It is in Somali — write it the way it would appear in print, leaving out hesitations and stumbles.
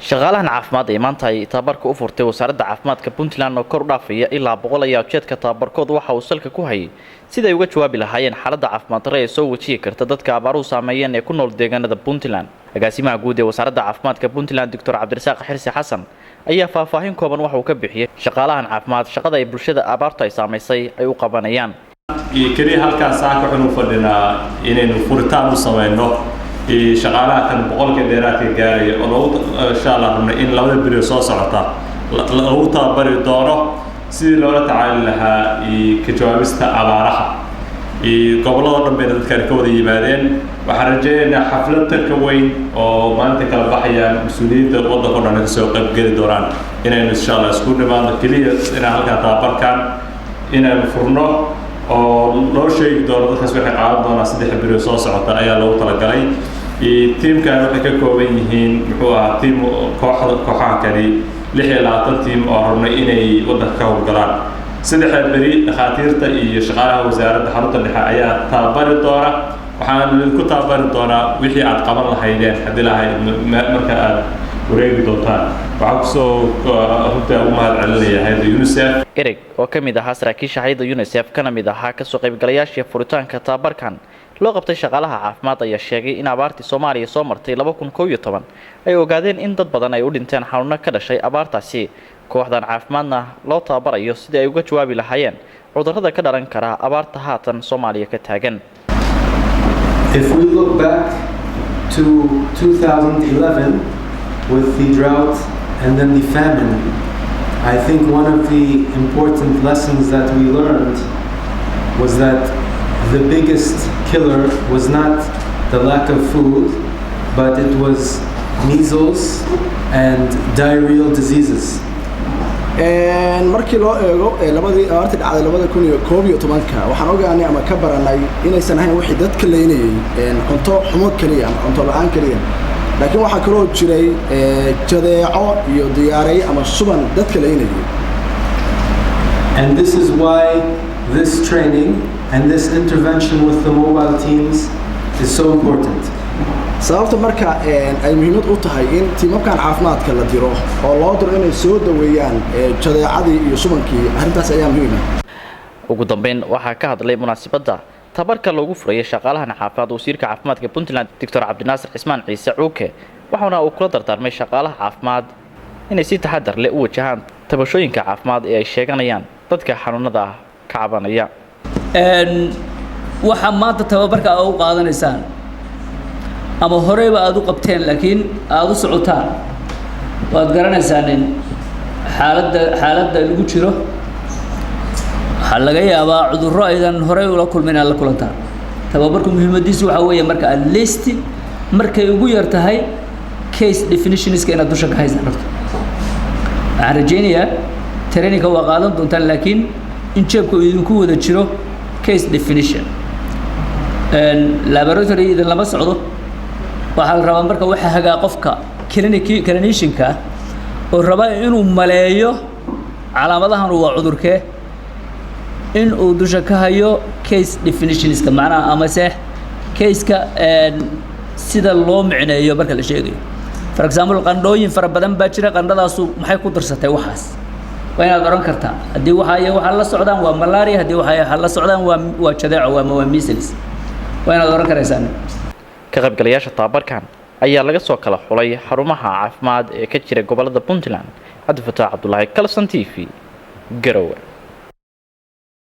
Shaqaalahan caafimaad ee maanta ay tababarka u furtay Wasaaradda Caafimaadka Puntland oo kor u dhaafaya ilaa 100 ayaa ujeedka tababarkooda waxa uu salka ku hayay sida ay uga jawaabi lahaayeen xaaladda caafimaad darre ee soo wajihi karta dadka abaaruhu saameeyeen ee ku nool deegaanada Puntland. Agaasimaha guud ee Wasaaradda Caafimaadka Puntland, Doctor Cabdirasaaq Xirsi Xasan, ayaa faahfaahin kooban waxa uu ka bixiyey shaqaalahan caafimaad shaqada ay bulshada abaartu ay saamaysay ay u qabanayaan. Keliya halkaas saaka waxaynu fadhinaa inaynu furitaan u samayno shaqaalaha kan 100-ka dheeraadka gaaraya oo lagu, insha Allah, rabnay in 2da beri soo socota lagu tababari doono sidii loola tacaali lahaa ka jawaabista abaaraha. Gobolladoo dhan bayna dadkani ka wada yimaadeen. Waxaan rajaynaynaa xaflad tanka weyn oo maalinta kala baxayaan mas-uuliyiinta waddanka o dhan kasoo qaybgeli doonaan inaynu, insha Allah, isku dhimaadno. Keliya inaan halkaan tababarkan inaynu furno oo loo sheegi doono dadkaas waxay qaadan doonaa 3 beri soo socota ayaa loogu talagalay. Tiimkan waxay ka kooban yihiin, muxuu ahaa, tiim kooxda kooxaha kani 26 tiim oo rabnay inay waddanka ka howlgalaan. 3da beri dhakhaatiirta iyo shaqaalaha wasaaradda xarunta dhexe ayaa tababari doona. Waxaan idinku tababari doonaa wixii aad qaban lahaydeen haddii lahayd marka aad wareegi doontaan. Waxaan kusoo runtii ugu mahad celinaya hay'adda UNICEF. Ereg oo ka mid ahaa saraakiisha hay'adda UNICEF kana mid ahaa kasoo qaybgalayaashii furitaanka tababarkan loo qabtay shaqaalaha caafimaad ayaa sheegay in abaartii Soomaaliya soo martay 2011 ay ogaadeen in dad badan ay u dhinteen xanuuno ka dhashay abaartaasi, kooxdan caafimaadna loo tababarayo sidii ay uga jawaabi lahaayeen cudurrada ka dhalan kara abaarta haatan Soomaaliya ka taagan. If we look back to 2011 with the drought and then the famine, I think one of the important lessons that we learned was that the biggest killer was not the lack of food, but it was measles and diarrheal diseases. Markii loo eego labadii abaartii dhacday 2011-ka, waxaan ogaanay ama ka baranay inaysan ahayn wixii dadka leynayay cunto xumo keliya ama cunto la-aan keliya, laakiin waxaa kaloo jiray jadeeco iyo diarrhea ama shuban dadka leynayay. And this is why this training and this intervention with the mobile teams is so important. Sababta marka ay muhiimad u tahay in tiimabkan caafimaadka la diro oo loo diro inay soo daweeyaan jadeecadii iyo shubankii, arrintaas ayaa muhiima. Ugu dambeyn waxaa ka hadlay munaasabadda tabarka loogu furayay shaqaalahan caafimaad wasiirka caafimaadka Puntland, Doctor Cabdinaasir Cismaan Ciise Cuuke, waxaana uu kula dardaarmay shaqaalaha caafimaad inay si taxadar leh u wajahaan tabashooyinka caafimaad ee ay sheeganayaan dadka xanuunada ka cabanaya. Waxaa maanta tababarka aad u qaadanaysaan ama horeyba aada u qabteen laakiin aada u socotaan, waad garanaysaan in xaaladda lagu jiro waxaa laga yaabaa cudurro aydan horey ula kulmin inaad la kulantaan. Tababarku muhiimadiisu waxaa weeye marka at least markay ugu yar tahay case definitionska inaad dusha ka haysaan. Horta waxaan rajaynayaa trainingka waa qaadan doontaan, laakiin in jeebka uu idinku wada jiro case definition. Laboratory idin lama socdo. Waxaa la rabaa marka waxa hagaa qofka clinic clinicianka oo raba inuu maleeyo calaamadahan waa cudurkee, in uu dusha ka hayo case definitionska, macnaha amase caseka sida loo micneeyo marka la sheegayo. For example, qandhooyin fara badan baa jira. Qandhadaasu maxay ku darsatay? Waxaas waa inaad odhan kartaa. Haddii waxa iyo waxaa la socdaan waa malaria, haddii waxa waxaa la socdaan waa jadeeco, waa measles, waa inaad odhan karaysaan. Ka qaybgalayaasha tababarkan ayaa laga soo kala xulay xarumaha caafimaad ee ka jira gobolada Puntland. Cabdifataax Cabdulaahi, Kalson TV, Garowe.